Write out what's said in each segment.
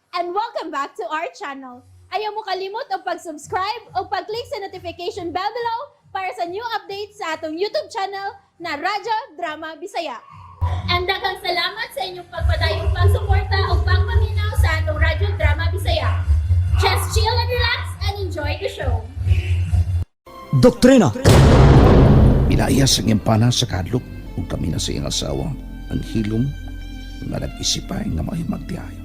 And welcome back to our channel. Ayaw mo kalimot og pag-subscribe o pag-click sa notification bell below para sa new updates sa atong YouTube channel na Radyo Drama Bisaya. And daghang salamat sa inyong pagpadayong pagsuporta o pagpaminaw sa atong Radyo Drama Bisaya. Just chill and relax and enjoy the show. Doktrina. Pinayas ang iyang pana sa kadlok ug kami na sa iyang asawa ang hilom nga nag-isipay nga mao'y magtiayo.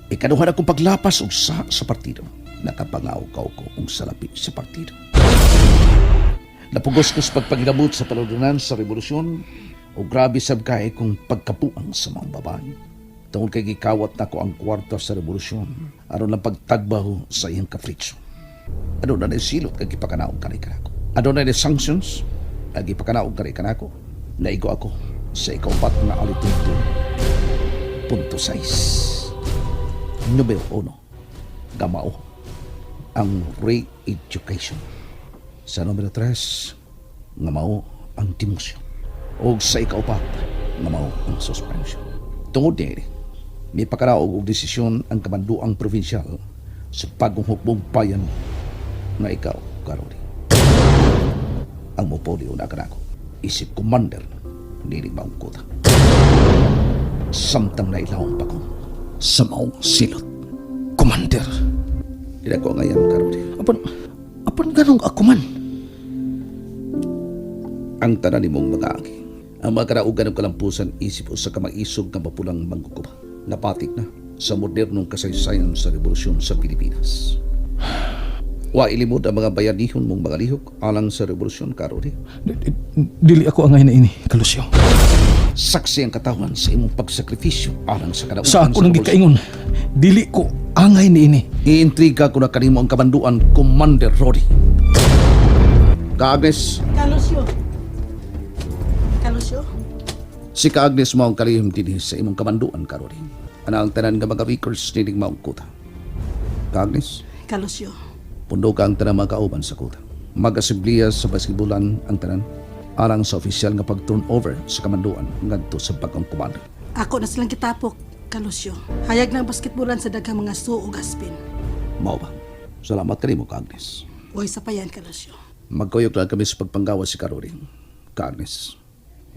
Ikaduha na kong paglapas og sa partido. Nakapangaw-kaw ko og salapi sa partido. Napugos ko sa pagpangilabot sa paludunan sa revolusyon o grabe sab kay kong pagkapuang sa mga babae. Tungod kay gikawat nako ang kwarta sa revolusyon aron lang pagtagbaho sa iyang kapritso. Aduna na silot kag gipakanaog kani kanako. Aduna na sanctions kag gipakanaog kani kanako. Naigo ako sa ikaupat nga alitudo. Punto 6. Numero 1. Gamao ang re-education. Sa numero 3, nga mao ang demotion. O sa ikaupat, nga mao ang suspension. Tungod niini, may pakanaog og desisyon ang kamanduang provincial sa bagong hukbong bayan nga ikaw, Karori, ang mupuli una kanako isip commander nining maong kuta. Samtang nailawom pa ko sa maong silot. Commander. Di ko angayan, Karori. Apan ganong ako man? Ang tanan nimong mga agi. Ang mga karaugan ng kalampusan isip usa ka maisog nga mapulang mangguguba. Napatik na sa modernong kasaysayan sa revolusyon sa Pilipinas. Wa ilimod ang mga bayanihon mong mga lihok alang sa revolusyon, Karori. Dili ako angay niini, Ka Lucio. Saksi ang katawan sa imong pagsakripisyo alang sa kadaugan Sa ako nang revolusyon. gikaingon, dili ko angay niini. Iintriga ko na kanimo ang kamanduan, Commander Rody. Ka Agnes, Ka Lucio. Ka Lucio? Si Ka Agnes mao ang kalihim dinhi sa imong kamanduan, Karori. Ana ang tanan nga mga records nining maong kuta. Ka Agnes, Ka Lucio. Pundo ka ang tanan mga kauban sa kuta. Mag-asembliya sa basketbolan ang tanan alang sa opisyal nga pag-turn over sa kamanduan ngadto sa bagong commander. Ako na silang kitapok, Ka Lucio. Hayag ng basketbolan sa daghang mga su ug aspin. Mao ba? Salamat kanimo, Ka Agnes. Way sapayan, Ka Lucio. Magkuyog lang kami sa pagpanggawas si Karori. Ka Agnes,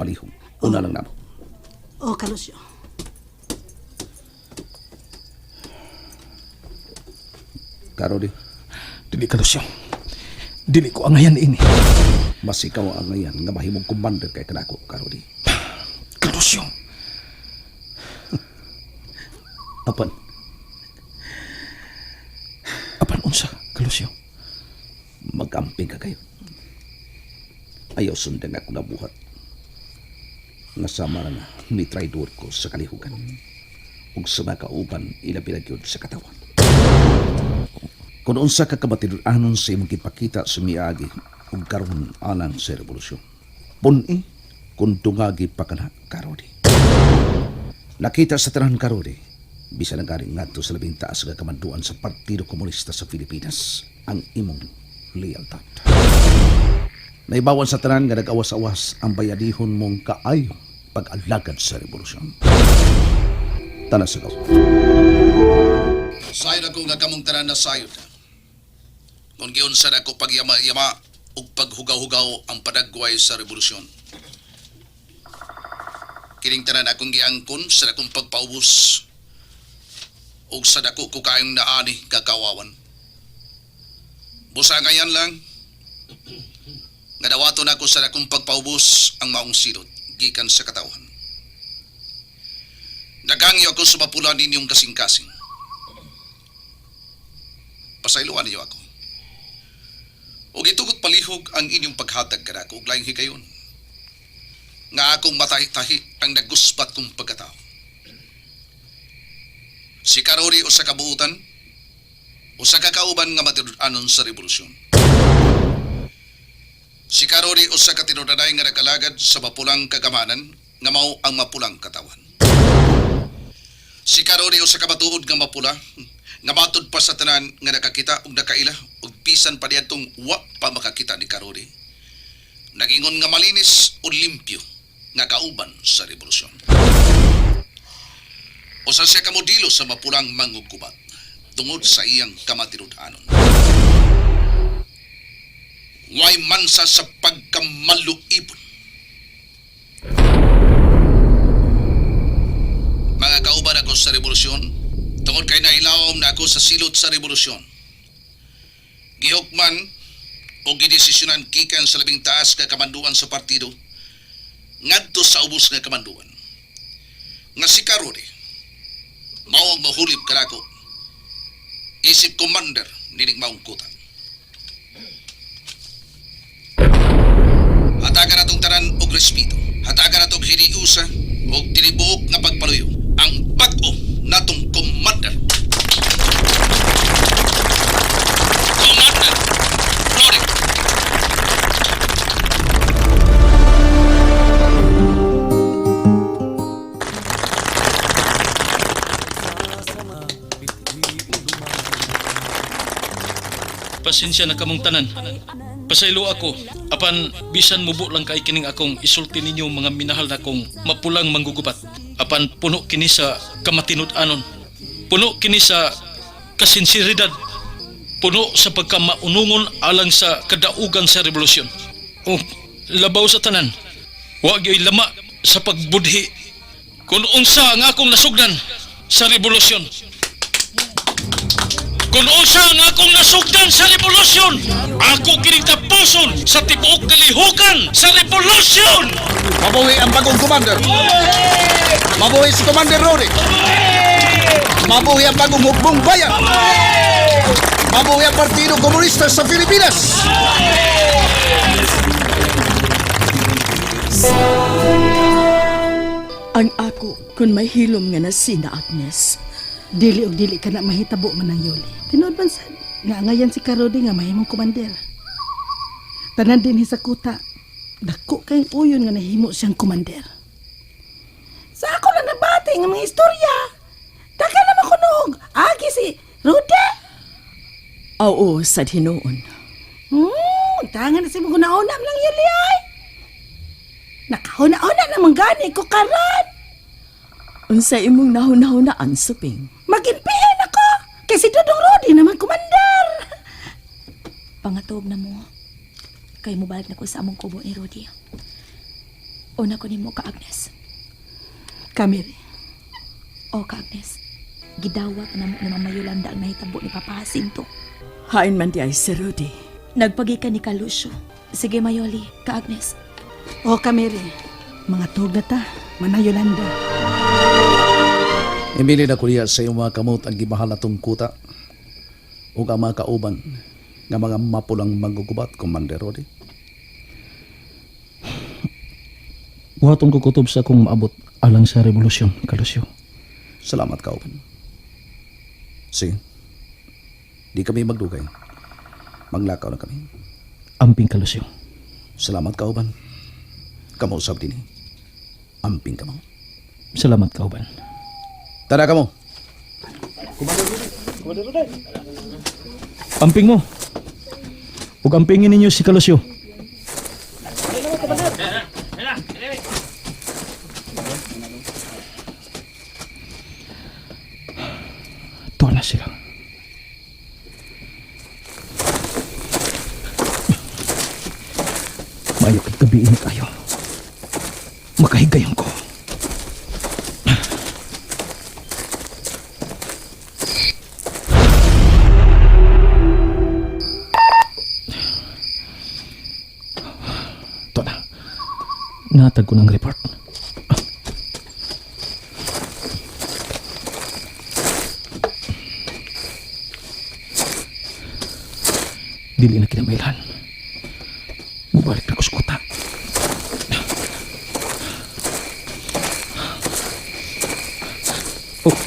palihog. Una lang namo. O, Ka Lucio. Karori, Dili, Ka Lucio. Dili ko angayan ini. Mas ikaw ang angayan nga mahimong commander kay kanako, Karori. Ka Lucio. Apan, Apan unsa, Ka Lucio? Mag-amping ka kayo. Ayaw sundan ako nabuhat. Nga sama na nga, ni traidor ko sa kalihukan. Ug sa mga kauban, ilabi na gyud sa katawan. Kung unsa ka kamatinud-anon sa imong gipakita sa miagi ug karon alang sa revolusyon. Pun-i kung tungagi pa ka na, Karodi. Nakita sa tanan, Karodi, bisan ang galing ngadto sa labing taas nga kamanduan sa Partido Komunista sa Pilipinas ang imong lealtad. Naibawan sa tanan nga nag-awas-awas ang bayadihon mong kaayo pag-alagad sa revolusyon. Tanan sa gaw. Sayod ako nga kamong tanan na sayod. Kung giunsa na ako pagyama-yama ug paghugaw-hugaw ang padagway sa revolusyon. Kining tanan akong giangkon sa dakong pagpaubos ug sa dako ko kayong naani kakawawan. Busa ngayan lang nga dawaton ako sa dakong pagpaubos ang maong silot gikan sa katawan. Nagangyo ako sa mapula ninyong kasing-kasing. Pasayloan ninyo ako. Ug itugot palihog ang inyong paghatag kanako og laing higayon. Nga akong matahi-tahi ang nagusbat kong pagkatao. Si Karori usa ka buutan, usa ka kauban nga matinud-anon sa revolusyon. Si Karori usa ka tinud-anay nga nagkalagad sa mapulang kagamanan nga mao ang mapulang katawan. Si Karori usa ka matuod nga mapula nga matud pa sa tanan nga nakakita ug nakaila ug bisan pa diadtong wa pa makakita ni Karori. Nagingon nga malinis o limpyo nga kauban sa revolusyon. Usa siya ka modelo sa mapulang mangugubat tungod sa iyang kamatinud-anon. Way mansa sa pagkamaluibon. Mga kauban ako sa revolusyon, tungod kay nailawom na ako sa silot sa revolusyon. Gihukman o gidesisyonan gikan sa labing taas nga kamanduan sa partido ngadto sa ubos nga kamanduan. Nga si Karode, mao ang mahulib kanako isip commander nining maong kuta. Hatagan natong tanan og respeto. Hatagan natong hiniusa og tinibuok nga pagpaluyo ang bag-o natong commander. Commander Roderick. Pasensya na kamong tanan. Pasaylo ako, apan bisan mubo lang kay kining akong isulti ninyo mga minahal na kong mapulang manggugubat. Apan puno kini sa kamatinud-anon. Puno kini sa kasinsiridad. Puno sa pagkamaunungon alang sa kadaugan sa revolusyon. O labaw sa tanan. Wa gyoy lama sa pagbudhi. Kung unsa ang akong nasugdan sa revolusyon. Kung unsa ang akong nasugdan sa revolusyon, ako kining tapuson sa tibuok kalihukan sa revolusyon! Mabuhi ang bagong commander. Mabuhi si Commander Roddy. Mabuhi ang bagong hukbong bayan. Mabuhi ang Partido Komunista sa Pilipinas. Ang ako kun may hilom nga na sina Agnes. Dili og dili ka na mahitabo man ang Yoli. Tinuod man sad nga angayan si Karodi nga mahimong commander. Tanan dinhi sa kuta. Dako kayong uyon nga nahimo siyang commander. Sa ako lang nabati nga mga istorya. Daka naman kunog. Agi si Rude. Oo, sad hinuon. Tangan na si mga una lang Yoli ay. Nakahuna-una naman gani ko karon. Unsa imong nahunahunaan suping? Maginpiin ako. Kay si Dudong Rudy naman commander. Pangatog na mo. Kay mobalik na ko sa among kubo ni Rudy. Una ko nimo ka Agnes. Kamiri. O ka Agnes. Gidawat na mo ni Mama Yolanda ang nahitabo ni Papa Jacinto. Hain man di ay si Rudy. Nagpagi ka ni Kalusyo. Sige Mayoli, ka Agnes. O Kamiri. Mga tug na ta. Mana Yolanda. Emili na kuliya sa iyong mga kamot ang gimahal natong kuta ug ang mga kauban nga mga mapulang manggugubat, Commander Roddy. Buhaton ko kutob sa akong maabot alang sa revolusyon, Kalusyo. Salamat, kauban. Sige. Di kami magdugay. Maglakaw na kami. Amping Kalusyo. Salamat, kauban. Kamo usab din eh. Amping kamo. Salamat kauban. Tara kamo. Amping mo. Ug ampingin ninyo si Kalusyo. Tuwa na sila. Maayo kay gabiin kayo. Makahigayon ko. Ito na. Natag ko ng report. Dili na kinamailan. Mubalik na ko sa kota. Oh.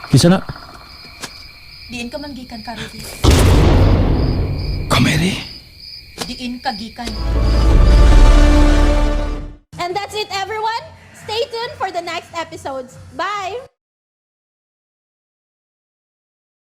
Kisa na. Diin ka man gikan ka Rudy. Kameri. Diin ka gikan. And that's it, everyone. Stay tuned for the next episodes. Bye!